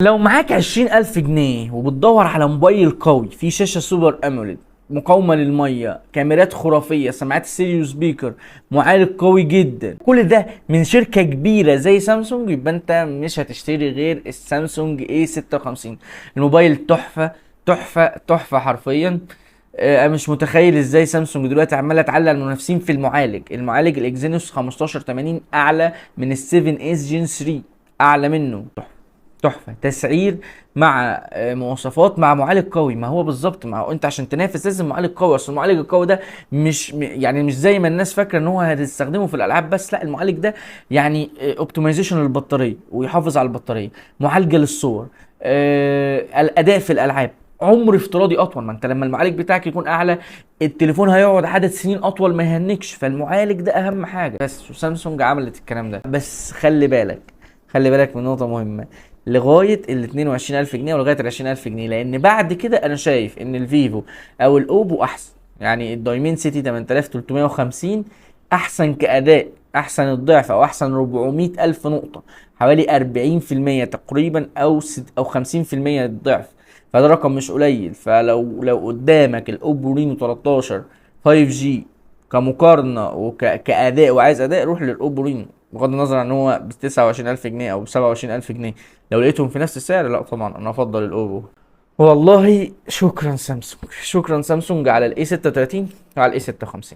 لو معاك 20,000 جنيه وبتدور على موبايل قوي فيه شاشة super AMOLED، مقاومة للمية، كاميرات خرافية، سماعات stereo speaker، معالج قوي جدا، كل ده من شركة كبيرة زي سامسونج، يبقى انت مش هتشتري غير السامسونج A56. الموبايل تحفة تحفة تحفة حرفيا. انا مش متخيل ازاي سامسونج دلوقتي عماله تعلق المنافسين في المعالج. المعالج ال Exynos 1580 اعلى من ال 7 s Gen 3، اعلى منه. تحفة تحفه. تسعير مع مواصفات مع معالج قوي. ما هو بالظبط، ما هو انت عشان تنافس لازم معالج قوي. اصل المعالج القوي ده مش يعني مش زي ما الناس فاكره ان هو هتستخدمه في الالعاب بس، لا، المعالج ده يعني optimization للبطاريه ويحافظ على البطاريه، معالجة للصور، الاداء في الالعاب، عمر افتراضي اطول. ما انت لما المعالج بتاعك يكون اعلى، التليفون هيقعد عدد سنين اطول ما يهنكش. فالمعالج ده اهم حاجة بس، وسامسونج عملت الكلام ده. بس خلي بالك، خلي بالك من نقطة مهمه، لغاية ال 22,000 جنيه ولغاية ال 20,000 جنيه، لان بعد كده انا شايف ان الفيفو او الاوبو احسن. يعني ال Dimensity 8350 احسن كاداء، احسن الضعف او احسن 400,000 نقطه، حوالي 40% تقريبا او 50% الضعف، فده رقم مش قليل. فلو قدامك الاوبو رينو 13 5G كمقارنه وكأداء وعايز اداء، روح للاوبو رينو، بغض النظر عن ان هو ب 29,000 جنيه او ب 27,000 جنيه. لو لقيتهم في نفس السعر، لا طبعا انا افضل الاوبو. والله شكرا سامسونج، شكرا سامسونج على ال A36 وعلى ال A56.